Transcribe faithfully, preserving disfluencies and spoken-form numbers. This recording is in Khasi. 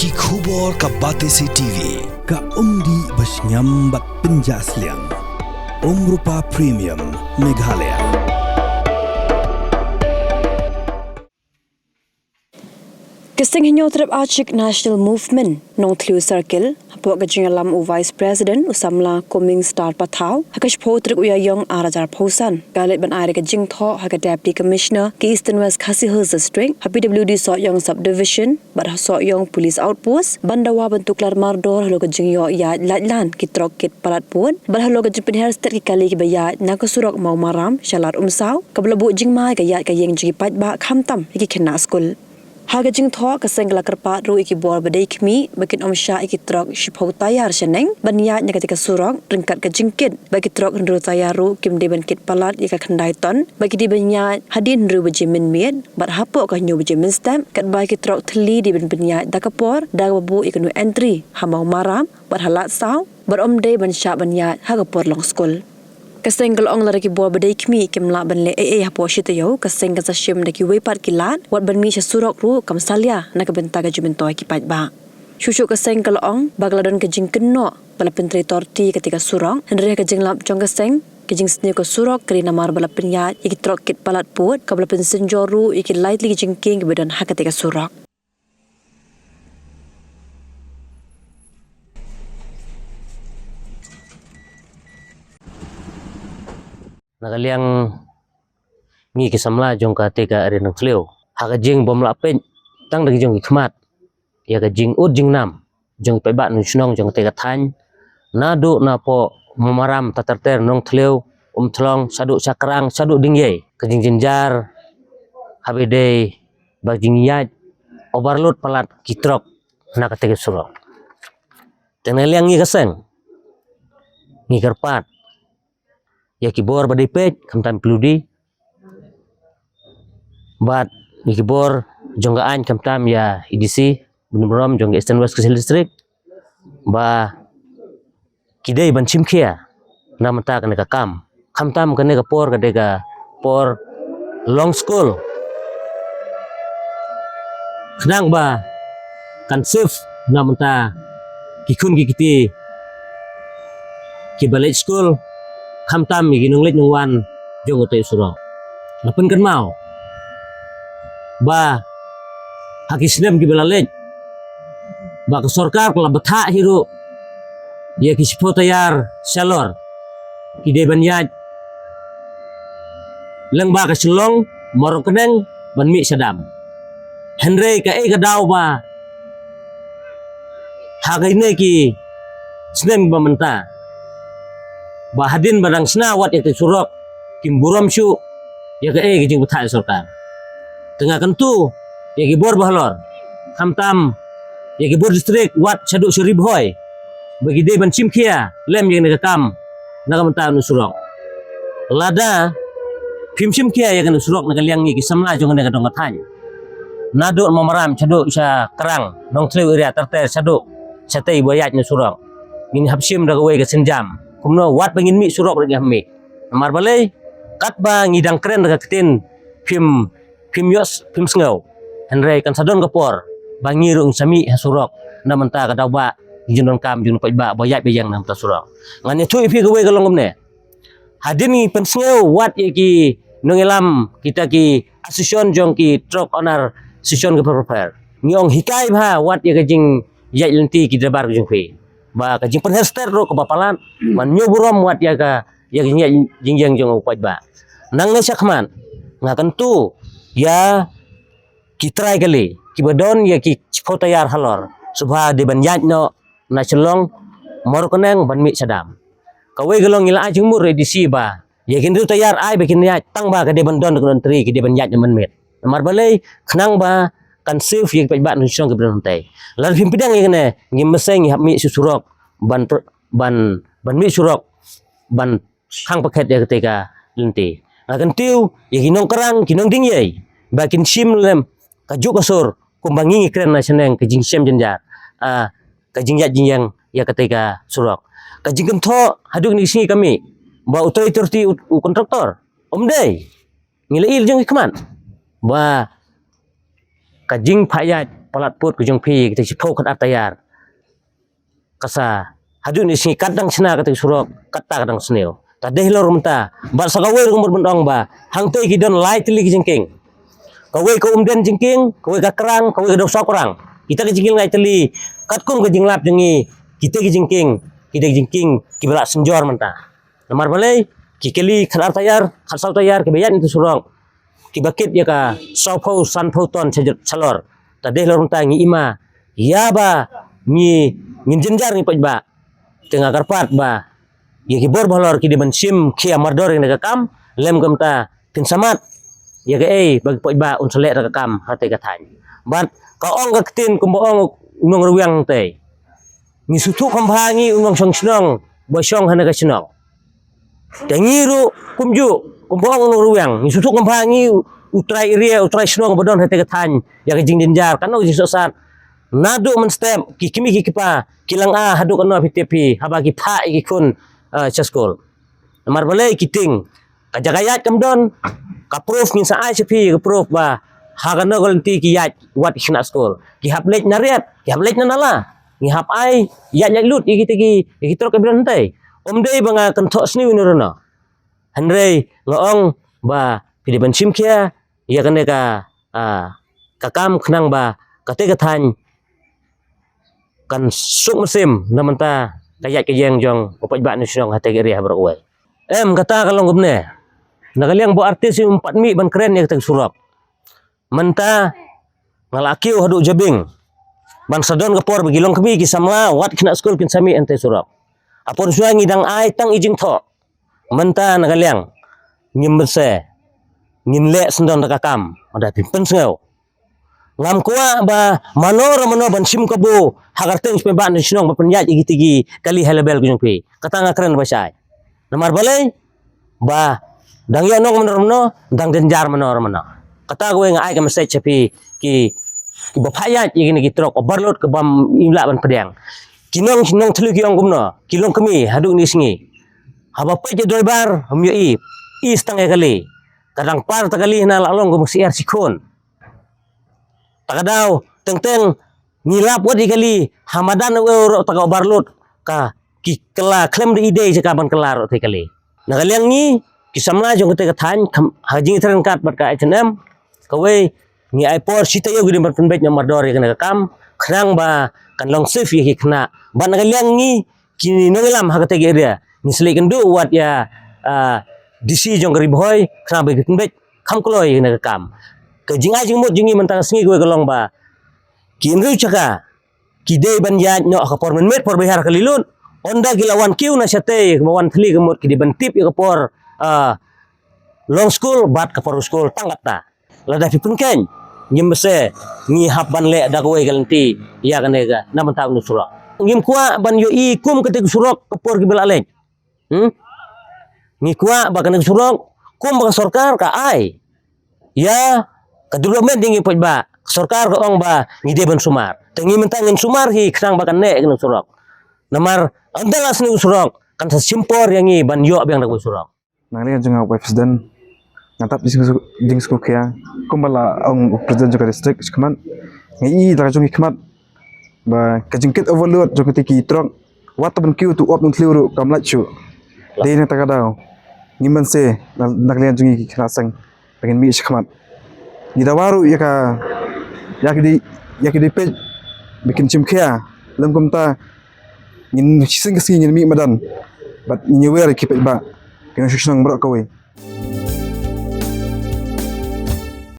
Ki khubor ka Batesi T V, ka umdih ba shngiam bad pynjah sliang. Umrupa Premium, Meghalaya. Ka seng Hynñiewtrep Achik National Movement, Nongthliew Circle, hapoh ka jingïalam u Vice President u samla Coming Star Pathaw, ha ka shiphew tarik u Ïaïong ar hajar phew san, ka leit ban ai da ka jingthoh ha ka Deputy Commissioner ka Eastern West Khasi Hills District, ha P W D Sohiong Subdivision, bad ha Sohiong Police Outpost, ban dawa ban tuklar mardor halor ka jingïoh ïaid laitlan ki trok kit palat pud, bad halor ka jingpynher stet ki kali kiba ïaid na ka surok Mawmaram sha Lad Umsaw, kaba la buh jingma ïa ka ïaid ka ïeng jong ki paidbah khamtam ïa ki khynnah skul. Ha ka jingthoh, ka seng ka la kyrpad ruh ïa ki bor ba dei khmih ba kin ym shah ïa ki trok shiphew tayar shaneng ban ïaid na katei ka surok, ryngkat ka jingkit ba ki trok hynriew tayar ruh kim dei ban kit palat ïa ka khyndai ton, ba ki dei ban ïaid hadien hynriew baje mynmiet bad hapoh ka hynñiew baje mynstep, katba ki trok thylli dei ban pynïaid da ka por, da kaba buh ïa ka no entry ha Mawmaram bad ha Ladsaw, bad ym dei ban shah ban ïaid ha ka por long skul. Ka seng ka la ong lada ki bor ba dei khmih kim lah ban leh ei ei hapoh shi taïew, ka seng kan sa shim da kiwei pat ki lad, wat ban mih sha surok ruh kam salia na ka bynta ka jingmyntoi ki paidbah. Shuh shuh ka seng ka la ong ba ka la don ka jingkynnoh ba la pyntrei torti katei ka surok, hynrei ha ka jinglap jong ka seng, ka jingsniew ka surok ka dei namar ba la pynïaid ïa ki trok kit palat pud, kaba la pynsynjor ruh ïa ki lai tylli ki jingkieng kiba don ha katei ka surok. Na ka liang ngi ki samla jong katei ka ri Nongthliew, ha ka jingbym lah peit tang da ki jong ki khmat ïa ka jingud jingnam jong ki paidbah nongshong shnong jong katei ka thaiñ, naduh napoh Mawmaram, Taterter, Nongthliew, Umthlong, shaduh Shakrang, shaduh Dingiei, ka jingjynjar haba dei ba jingïaid overload palat ki trok na katei ka surok. Te na ka liang ngi ka seng, ngi kyrpad ïa ki bor ba dei peit khamtam P W D, bad ïa ki bor jong ka aiñ khamtam ïa A D C Bun Burom jong ka Eastern West Khasi Hills District, ba ki dei ban shim khia na bynta kane ka kam. Khamtam kane ka por ka dei ka por long skul, khnang ba kan save na bynta ki khun ki kti kiba leit skul, khamtam ïa ki nongleit nongwan jong katei u surok. Nga pynkynmaw ba ha ki snem kiba la leit, ba ka sorkar ka la bthah hi ruh ïa ki shiphew tayar shalor, ki dei ban ïaid lyngba ka Shillong, Mawryngkneng, ban mih sha dam. Hynrei kaei ka daw ba ha kine ki snem ba mynta, ba hadien ba dang shna wat ïa ka surok, kim burom shuh ïa kaei ka jingbthah ïa sorkar. Te nga kyntu ïa ki bor bahalor, khamtam ïa ki bor district, wat shaduh sha Ri Bhoi, ba ki dei ban shim khia lem ïa kane ka kam na ka bynta kane u surok. Lada phim shim khia ïa kane u surok na ka liang ngi ki samla jong kane ka dong ka thaiñ, naduh Mawmaram shaduh Shakrang, Nongthliew area, Taterter shaduh shatei ba ïaid na surok, ngin hap shim da kawei ka sienjam. Kumno wat ba ngin mih surok ruh ngi hap mih. Namar balei? Katba ngi dang kren da ka ktien phim, phim ïoh, phim sngew, hynrei kan sa don ka por ba ngi ruh ngin sa mih ha surok na bynta ka daw ba ki jingdonkam jong u paidbah ba ïaid ba ïeng na bynta surok. Ngan ïathuh ïa phi kawei ka long kumne. Hadien ngi pynsngew wat ïa ki nongïalam kita ki association jong ki truck owner, association ki pher pher, ngi ong hikai bha wat ïa ka jingïaid lynti ki driver ka jong phi, ba ka jingpynher stet ruh kaba palat, ban ñiew burom wat ïa ka, ïa ka jingïaid jingïeng jong u paidbah. Nangne shakhmat nga kyntu ïa ki trai kali kiba don ïa ki shiphew tayar halor, shuwa dei ban ïaid noh na Shillong, Mawryngkneng ban mih sha dam. Kawei ka long ngi la ai jingmut ïa A D C ba ïa ki hynriew tayar ai ba kin ïaid, tang ba ka dei ban don ka entry, ki dei ban ïaid na mynmiet. Namar balei? Khnang ba kan save ïa ki paidbah nongshong shnong kiba don hangtei. Lada phim pdiang ïa kane, ngi mynsiem ngi hap mih sha surok ban pr-, ban, ban mih surok ban khang pakhet ïa katei ka lynti. Nga kyntu ïa ki nongkrang, ki nongdingiei, ba kin shim lem kajuh ka sur kumba ngi ngi kren na shaneng, ka jingshem jynjar, ah, ka jingïaid jingïeng ïa katei ka surok. Ka jingkynthoh haduh kine ki sngi ka mih ba u trei torti u, u kontraktor, um dei. Ngi la i la jong ki khmat ba ka jingphah ïaid palat put ka jong phi, kita shiphew khatar taïar. Kasa, haduh ni sngi kat dang shna kata ka surok, kata ka dang sniew. Ta dei halor mynta, bad sa kawei ruh ngan ong ba, hangtei ki don lai tylli ki jingkieng. Kawei ka Umden jingkieng, kawei ka Krang, kawei ka Dewsaw Krang. Kita ki jingkieng lai tylli, katkum ka jinglap jong ngi, kita ki jingkieng, kita ki jingkieng, kiba la synjor mynta. Namar balei, ki kali khatar taïar, khatsaw taïar, kiba ïaid na kata ka surok. Kiba kit ïa ka sawphew, sanphew ton sha jot shalor. Ta dei halor mynta ngi ïa ma, ïa ba, ngi, ngin jynjar ngi paidbah. Te nga kyrpad ba, ïa ki bor ba halor ki dei ban shim khia mardor ïa kane ka kam, lem kumta, phin sa mad, ïa kaei, ba ki paidbah un sa leh da ka kam, ha kata ka thaiñ. Bad, ka ong ka ktien, kumba ong u nongrwiang te. Ngi sngewthuh kham bha ngi u nongshong shnong, ba shong ha kane ka shnong. Te ngi ruh kumjuh, kumba ong u nongrwiang, ngi sngewthuh kham bha ngi u trai area, u trai shnong ba don ha kata ka thaiñ, ïa ka jingjynjar, kano ka jingsohsat. Naduh mynstep, ki kmie ki kpa, ki la nga haduh kano phi tip phi, haba ki phah ïa ki khun, eh, sha skul. Namar balei ki tieng, ka jaka ïaid kam don, ka proof ngin sa ai sha phi, ka proof ba, ha kano ka lynti ki ïaid, wat ki khynnah skul. Ki hap leit na riat, ki hap leit na nala. Ngi hap ai, ïaid lait lut, ïa kita ki, ïa ki trok kiba don hangtei. Ym dei ba nga kynthoh sniew ïano ïano. Hynrei nga ong ba phi dei ban shim khia, ïa kane ka, ah, ka kam khnang ba, kata ka thaiñ, kan suk mynsiem, na mynta, ka ïaid ka ïeng jong, u paidbah na shnong, ha kata ka area baroh kawei. Em, kata ka long kumne. Na ka liang ba artist ym pat mih ban kren ïa kata ka surok. Mynta, nga la kiew haduh jabieng. Ban sa don ka por ba ki longkmie ki samla, wat khynnah skul kin sa mih hangtei surok. Ha por shuwa ngi dang ai tang i jingthoh. Mynta na ka liang. Ngim bynse. Ngin leh sngewdon da ka kam. Lada phi pynsngew. Ngam kwah ba mano re mano ban shim kabu. Ha ka kyrteng shi paidbah na shnong ba pynïaid ïa kita ki kali high level ka jong phi. Kata nga kren ba shai. Namar balei, ba, dang ïoh nong mano re mano, dang jynjar mano re mano. Kata kawei nga ai ka message sha phi, ki, kiba phah ïaid, ïa kine ki trok, overload kaba ym lah ban pdiang. Ki nong, nongthliew ki ong kumno, ki longkmie, haduh kine ki sngi. Haba peit ïa u driver, ym ïohi, i stang ïa kali. Ka dang par ta kali hana la long kum ka syiar shi khun. Ta ka daw, teng teng, ngi lap wat ïa kali, ha madan u ew ruh ta ka overload, ka, ki kylla, khlem da i dei jaka ban kylla ruh te kali. Na ka liang ngi, ki samla jong kata ka thaiñ, kham, ha jingïatreilang kat bad ka H and M, kawei, ngi ai por, shi taïew ki dei ban pynbeit na mardor ïa kane ka kam, khnang ba, kan long safe ïa ki khynnah. Bad na ka liang ngi, ki nongïalam ha kata ka area. Ngi sa leit kynduh wat ïa, ah, D C jong ka Ri Bhoi, khnang ba ki pynbeit, kham kloi ïa kane ka kam. Ka jingai jingmut jong ngi mynta ka sngi kawei ka long ba. Ki hynriew jaka. Ki dei ban ïaid noh ha ka por mynmiet por ba hiar kali lut. Ynda ki la wan kiew na shatei, ba wan thylli ka mut ki dei ban tip ïa ka por, ah, long skul, bad ka por skul, tang kata. Lada phi pynkheiñ, ngim bynse, ngi hap ban leh da kawei ka lynti, ïa kane ka, na bynta une u surok. Ngim kwah ban ïohi kum kata ka surok ka por kiba la leit. Hmm? Ngi kwah ba kane ka surok, kum ba ka sorkar ka ai. Ïa, ka development ïa ngi paidbah, ka sorkar ka ong ba, ngi dei ban sumar. Te ngi mynta ngin sumar hi, khnang ba kan neh kane ka surok. Namar, ynda la sniew surok, kan sa shim por ïa ngi ban ïoh biang da kawei surok. Na ka liang jong nga u Vice President. Nga tap jingsngewkhia. Kumba la ong u President jong ka district shakhmat. Nga i da ka jong ki khmat. Ba ka jingkit overload jong kata ki trok. Wat ban kiew tu op nong thliew ruh kam lait shuh. Dei na kata ka daw. Ngim bynse na, na ka liang jong ki khynnah seng. Ba ngin mih shakhmat. Ngi dawa ruh ïa ka, ïa ki dei, ïa ki dei peit. Ba kin shim khia. Lem kumta. Ngin shisien ka sngi ngin mih madan. Bad ngin ïawer ïa ki paidbah. Ki nongshong shnong baroh kawei.